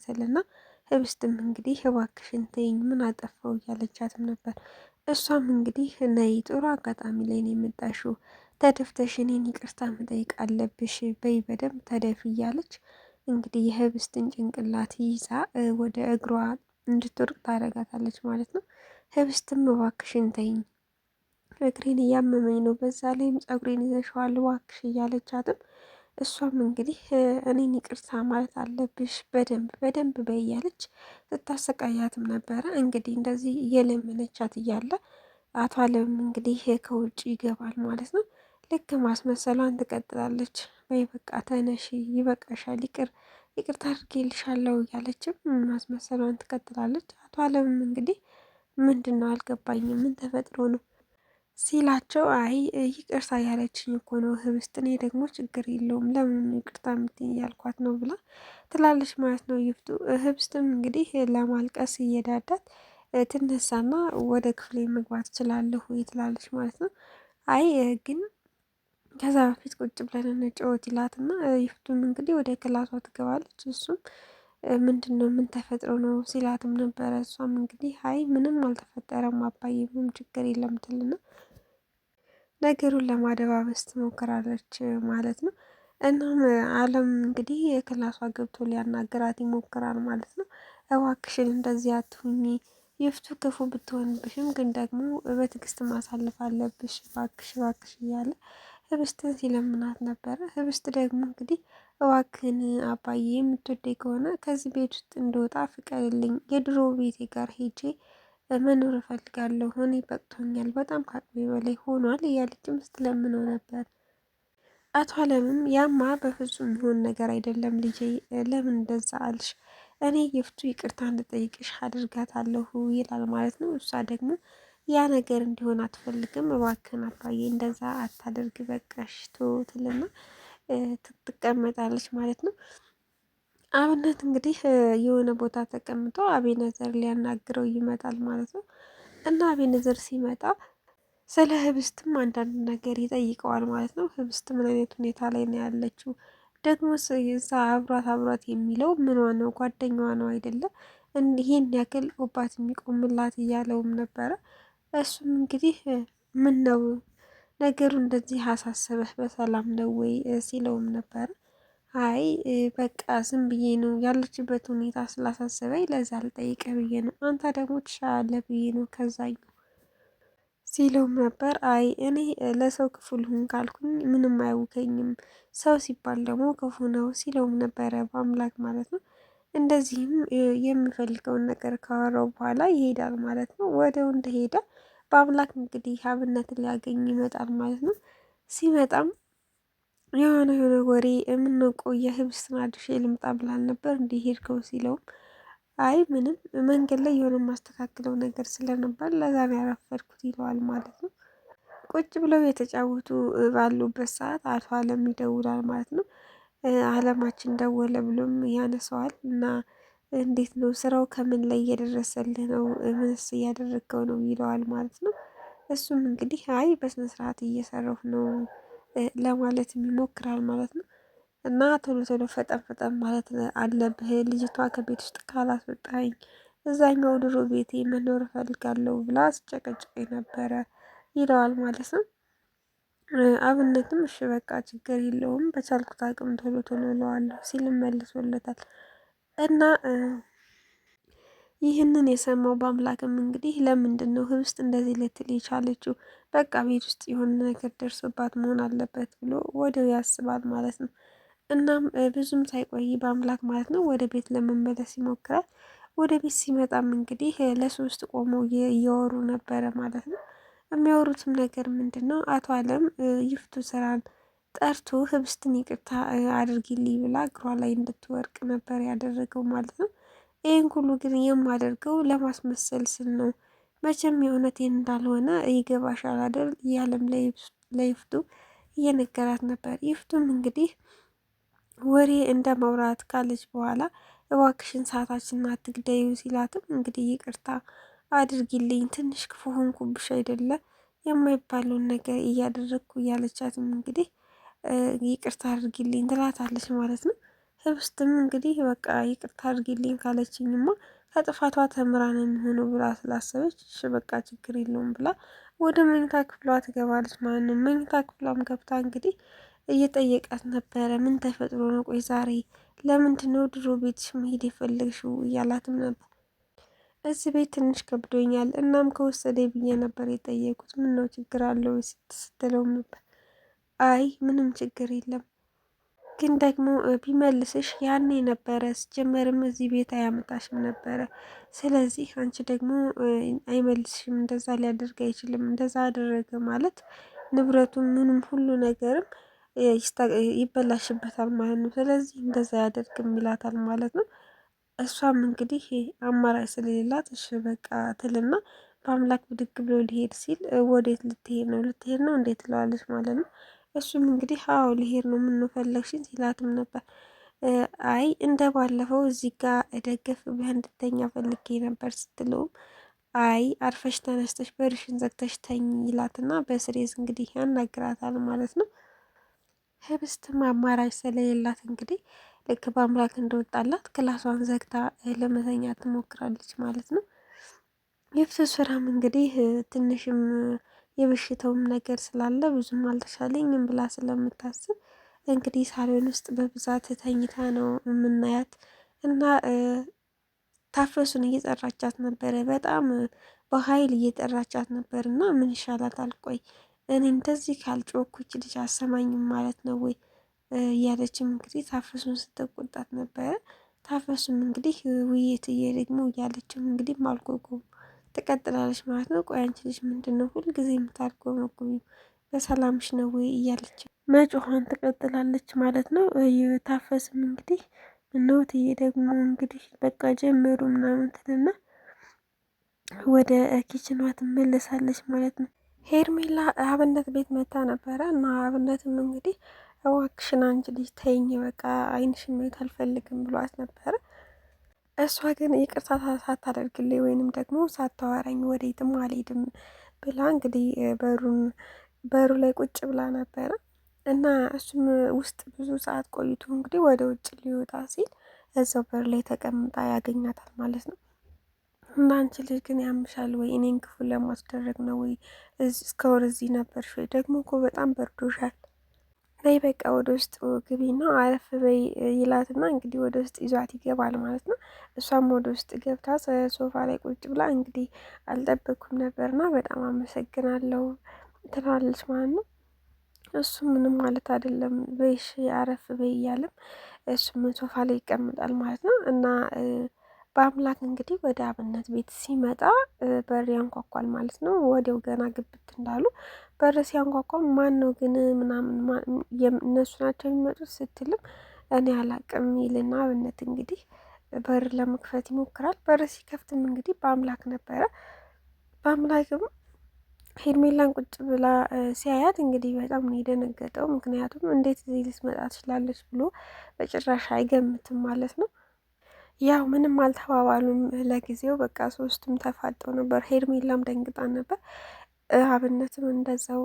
ትልና ህብስትም እንግዲህ እባክሽን ተይኝ ምን አጠፋው እያለቻትም ነበር። እሷም እንግዲህ ነይ ጥሩ አጋጣሚ ላይ ነው የመጣሽው፣ ተደፍተሽ እኔን ይቅርታ መጠየቅ አለብሽ፣ በይ በደንብ ተደፊ እያለች እንግዲህ የህብስትን ጭንቅላት ይዛ ወደ እግሯ እንድትወድቅ ታደርጋታለች ማለት ነው። ህብስትም እባክሽን ተይኝ እግሬን እያመመኝ ነው፣ በዛ ላይም ጸጉሬን ይዘሽዋል እባክሽ እያለቻትም እሷም እንግዲህ እኔን ይቅርታ ማለት አለብሽ በደንብ በደንብ በይ እያለች ስታሰቃያትም ነበረ። እንግዲህ እንደዚህ እየለመነቻት እያለ አቶ አለም እንግዲህ ከውጭ ይገባል ማለት ነው። ልክ ማስመሰሏን ትቀጥላለች። በይ በቃ ተነሺ፣ ይበቃሻል፣ ይቅር ይቅርታ አድርጌልሻለሁ እያለችም ማስመሰሏን ትቀጥላለች። አቶ አለምም እንግዲህ ምንድን ነው አልገባኝም፣ ምን ተፈጥሮ ነው ሲላቸው አይ ይቅርታ ያለችኝ እኮ ነው ህብስት፣ እኔ ደግሞ ችግር የለውም ለምን ይቅርታ የምትይኝ እያልኳት ነው ብላ ትላለች ማለት ነው። ይፍቱ ህብስትም እንግዲህ ለማልቀስ እየዳዳት ትነሳና ወደ ክፍሌ መግባት እችላለሁ ትላለች ማለት ነው። አይ ግን ከዛ በፊት ቁጭ ብለን እንጫወት ይላትና ይፍቱም እንግዲህ ወደ ክላሷ ትገባለች። እሱም ምንድን ነው ምን ተፈጥሮ ነው ሲላትም ነበረ። እሷም እንግዲህ አይ ምንም አልተፈጠረም አባዬ፣ ምንም ችግር የለም ትልና ነገሩን ለማደባበስ ትሞክራለች ማለት ነው። እናም አለም እንግዲህ የክላሷ ገብቶ ሊያናግራት ይሞክራል ማለት ነው። እባክሽን እንደዚህ አትሁኚ፣ ይፍቱ ክፉ ብትሆንብሽም ግን ደግሞ በትዕግስት ማሳለፍ አለብሽ፣ እባክሽ እባክሽ እያለ ህብስትን ሲለምናት ነበረ። ህብስት ደግሞ እንግዲህ እባክህን አባዬ የምትወደኝ ከሆነ ከዚህ ቤት ውስጥ እንደወጣ ፍቀድልኝ፣ የድሮ ቤቴ ጋር ሄጄ መኖር እፈልጋለሁ፣ እኔ በቅቶኛል፣ በጣም ከአቅሜ በላይ ሆኗል እያለችም ስትለምነው ነበር። አቶ አለምም ያማ በፍጹም የሚሆን ነገር አይደለም ልጄ፣ ለምን እንደዛ አልሽ? እኔ ይፍቱ ይቅርታ እንድጠይቅሽ አድርጋታለሁ ይላል ማለት ነው። እሷ ደግሞ ያ ነገር እንዲሆን አትፈልግም። እባክህን አባዬ እንደዛ አታደርግ በቃሽ ትልና ትቀመጣለች ማለት ነው። አብነት እንግዲህ የሆነ ቦታ ተቀምጦ አቤነዘር ሊያናግረው ይመጣል ማለት ነው። እና አቤነዘር ሲመጣ ስለ ህብስትም አንዳንድ ነገር ይጠይቀዋል ማለት ነው። ህብስት ምን አይነት ሁኔታ ላይ ነው ያለችው? ደግሞ እዛ አብሯት አብሯት የሚለው ምኗ ነው? ጓደኛዋ ነው አይደለም? ይህን ያክል ኦባት የሚቆምላት እያለውም ነበረ። እሱም እንግዲህ ምን ነው ነገሩ እንደዚህ አሳሰበህ በሰላም ነው ወይ ሲለውም ነበረ። አይ በቃ ዝም ብዬ ነው ያለችበት ሁኔታ ስላሳሰበኝ ለዛ ልጠይቅህ ብዬ ነው፣ አንተ ደግሞ ትሻላለህ ብዬ ነው ከዛኛው ሲለውም ነበር። አይ እኔ ለሰው ክፉ ልሁን ካልኩኝ ምንም አይውከኝም፣ ሰው ሲባል ደግሞ ክፉ ነው ሲለውም ነበረ በአምላክ ማለት ነው። እንደዚህም የሚፈልገውን ነገር ካወራው በኋላ ይሄዳል ማለት ነው። ወደው እንደሄደ በአምላክ እንግዲህ አብነትን ሊያገኝ ይመጣል ማለት ነው። ሲመጣም የሆነ የሆነ ወሬ የምንቆየ ህብስትን አድርሼ ልምጣ ብላል ነበር እንዲህ ሄድከው ሲለውም አይ ምንም መንገድ ላይ የሆነ የማስተካክለው ነገር ስለነበር ለዛ ነው ያረፈድኩት ይለዋል ማለት ነው። ቁጭ ብለው የተጫወቱ ባሉበት ሰዓት አቶ አለም ይደውላል ማለት ነው። አለማችን ደወለ ብሎም ያነሰዋል እና እንዴት ነው ስራው ከምን ላይ እየደረሰልህ ነው? ምንስ እያደረገው ነው ይለዋል ማለት ነው። እሱም እንግዲህ አይ በስነ ስርዓት እየሰራሁ ነው ለማለት ይሞክራል ማለት ነው። እና ቶሎ ቶሎ ፈጠን ፈጠን ማለት አለብህ፣ ልጅቷ ከቤት ውስጥ ካላስወጣኝ እዛኛው ድሮ ቤቴ መኖር እፈልጋለሁ ብላ አስጨቀጭቀኝ ነበረ ይለዋል ማለት ነው። አብነትም እሺ በቃ ችግር የለውም በቻልኩት አቅም ቶሎ ቶሎ እለዋለሁ ሲልም መልሶለታል። እና ይህንን የሰማው በአምላክም እንግዲህ ለምንድን ነው ህብስት እንደዚህ ልትል የቻለችው? በቃ ቤት ውስጥ የሆነ ነገር ደርሶባት መሆን አለበት ብሎ ወደው ያስባል ማለት ነው። እናም ብዙም ሳይቆይ በአምላክ ማለት ነው ወደ ቤት ለመመለስ ይሞክራል። ወደ ቤት ሲመጣም እንግዲህ ለሶስት ቆመው እያወሩ ነበረ ማለት ነው። የሚያወሩትም ነገር ምንድን ነው? አቶ አለም ይፍቱ ስራን ጠርቶ ህብስትን ይቅርታ አድርጊልኝ ብላ እግሯ ላይ እንድትወርቅ ነበር ያደረገው ማለት ነው። ይህን ሁሉ ግን የማደርገው ለማስመሰል ስል ነው። መቼም የእውነቴን እንዳልሆነ ይገባሻል አይደል? እያለም ለይፍቱ እየነገራት ነበር። ይፍቱም እንግዲህ ወሬ እንደ ማውራት ካለች በኋላ እባክሽን ሰዓታችንን አትግደዩ ሲላትም እንግዲህ ይቅርታ አድርጊልኝ ትንሽ ክፉ ሆንኩብሽ አይደለ የማይባለውን ነገር እያደረግኩ እያለቻትም እንግዲህ ይቅርታ አድርጊልኝ ትላታለች ማለት ነው። ህብስትም እንግዲህ በቃ ይቅርታ አድርጊልኝ ካለችኝማ ከጥፋቷ ተምራ ነው የሚሆነው ብላ ስላሰበች እሺ በቃ ችግር የለውም ብላ ወደ መኝታ ክፍሏ ትገባለች ማለት ነው። መኝታ ክፍሏም ገብታ እንግዲህ እየጠየቃት ነበረ። ምን ተፈጥሮ ነው? ቆይ ዛሬ ለምንድን ነው ድሮ ቤትሽ መሄድ የፈለግሽው? እያላትም ነበር። እዚህ ቤት ትንሽ ከብዶኛል፣ እናም ከወሰደ ብዬ ነበር የጠየቁት። ምን ነው ችግር አለው ስትለውም ነበር። አይ ምንም ችግር የለም ግን ደግሞ ቢመልስሽ ያኔ ነበረ ሲጀመርም እዚህ ቤት አያመጣሽም ነበረ። ስለዚህ አንቺ ደግሞ አይመልስሽም፣ እንደዛ ሊያደርግ አይችልም። እንደዛ አደረገ ማለት ንብረቱ ምንም ሁሉ ነገርም ይበላሽበታል ማለት ነው። ስለዚህ እንደዛ ያደርግም ይላታል ማለት ነው። እሷም እንግዲህ አማራጭ ስለሌላት እሺ በቃ ትልና በአምላክ ብድግ ብሎ ሊሄድ ሲል ወዴት ልትሄድ ነው? ልትሄድ ነው እንዴት ትለዋለች ማለት ነው። እሱም እንግዲህ አዎ ልሄድ ነው ምን ፈለግሽኝ ሲላትም ነበር። አይ እንደ ባለፈው እዚህ ጋር እደገፍ ብለህ እንድተኛ ፈልጌ ነበር ስትለውም አይ አርፈሽ ተነስተሽ በርሽን ዘግተሽ ተኝ ይላትና በስሬዝ እንግዲህ ያናግራታል ማለት ነው። ህብስትም አማራጭ ስለሌላት እንግዲህ ልክ በአምላክ እንደወጣላት ክላሷን ዘግታ ለመተኛ ትሞክራለች ማለት ነው። የፍትህ ስራም እንግዲህ ትንሽም የበሽታውም ነገር ስላለ ብዙም አልተሻለኝም ብላ ስለምታስብ እንግዲህ ሳሎን ውስጥ በብዛት ተኝታ ነው የምናያት እና ታፈሱን እየጠራቻት ነበረ። በጣም በኃይል እየጠራቻት ነበር እና ምን ይሻላታል? ቆይ እኔ እንደዚህ ካልጮኩች ልጅ አሰማኝም ማለት ነው ወይ እያለችም እንግዲህ ታፈሱን ስትቆጣት ነበረ። ታፈሱም እንግዲህ ውይይት ደግሞ እያለችም እንግዲህ ማልጎጎም ትቀጥላለች ማለት ነው። ቆይ አንቺ ልጅ ምንድን ነው ሁልጊዜ የምታልጎመጉሚው? በሰላምሽ ነው ወይ እያለች መጮኋን ትቀጥላለች ማለት ነው። ታፈስም እንግዲህ ምነው እትዬ ደግሞ እንግዲህ በቃ ጀመሩ ምናምን ትልና ወደ kitchen ኗ ትመለሳለች ማለት ነው። ሄርሜላ አብነት ቤት መታ ነበረ እና አብነትም እንግዲህ እባክሽን አንቺ ልጅ ተይኝ በቃ አይንሽን ማየት አልፈልግም ብሏት ነበረ። እሷ ግን ይቅርታ ሳታደርግልኝ ወይንም ደግሞ ሳታወራኝ ወዴትም አልሄድም ብላ እንግዲህ በሩን በሩ ላይ ቁጭ ብላ ነበረ እና እሱም ውስጥ ብዙ ሰዓት ቆይቶ እንግዲህ ወደ ውጭ ሊወጣ ሲል እዛው በር ላይ ተቀምጣ ያገኛታል ማለት ነው። እና አንቺ ልጅ ግን ያምሻል ወይ? እኔን ክፉ ለማስደረግ ነው ወይ እስከወር እዚህ ነበርሽ ወይ? ደግሞ እኮ በጣም በርዶሻል ነይ በቃ ወደ ውስጥ ግቢና አረፍ በይ ይላትና እንግዲህ ወደ ውስጥ ይዟት ይገባል ማለት ነው። እሷም ወደ ውስጥ ገብታ ሶፋ ላይ ቁጭ ብላ እንግዲህ አልጠበኩም ነበርና በጣም አመሰግናለሁ ትላለች ማለት ነው። እሱ ምንም ማለት አይደለም በይሽ አረፍ በይ እያለም እሱም ሶፋ ላይ ይቀመጣል ማለት ነው። እና በአምላክ እንግዲህ ወደ አብነት ቤት ሲመጣ በር ያንኳኳል ማለት ነው። ወዲያው ገና ግብት እንዳሉ በር ሲያንኳኳ ማን ነው ግን ምናምን እነሱ ናቸው የሚመጡት ስትልም እኔ አላቅም ይልና አብነት እንግዲህ በር ለመክፈት ይሞክራል። በር ሲከፍትም እንግዲህ በአምላክ ነበረ። በአምላክም ሄርሜላን ቁጭ ብላ ሲያያት እንግዲህ በጣም ነው የደነገጠው። ምክንያቱም እንዴት እዚህ ልትመጣ ትችላለች ብሎ በጭራሽ አይገምትም ማለት ነው። ያው ምንም አልተባባሉም ለጊዜው በቃ ሶስቱም ተፋጠው ነበር። ሄርሜላም ደንግጣ ነበር። አብነትም እንደዛው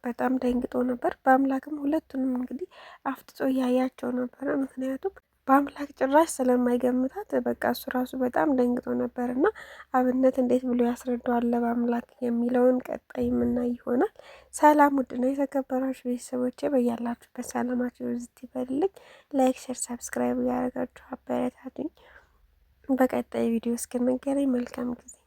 በጣም ደንግጦ ነበር። በአምላክም ሁለቱንም እንግዲህ አፍጥጦ እያያቸው ነበረ። ምክንያቱም በአምላክ ጭራሽ ስለማይገምታት በቃ እሱ ራሱ በጣም ደንግጦ ነበር እና አብነት እንዴት ብሎ ያስረዳዋል በአምላክ የሚለውን ቀጣይ የምናይ ይሆናል። ሰላም ውድና የተከበራችሁ ቤተሰቦቼ በያላችሁበት ሰላማችሁ ብዝት ይበልልኝ። like፣ share፣ subscribe እያደረጋችሁ አበረታቱኝ። በቀጣይ ቪዲዮ እስክንገናኝ መልካም ጊዜ።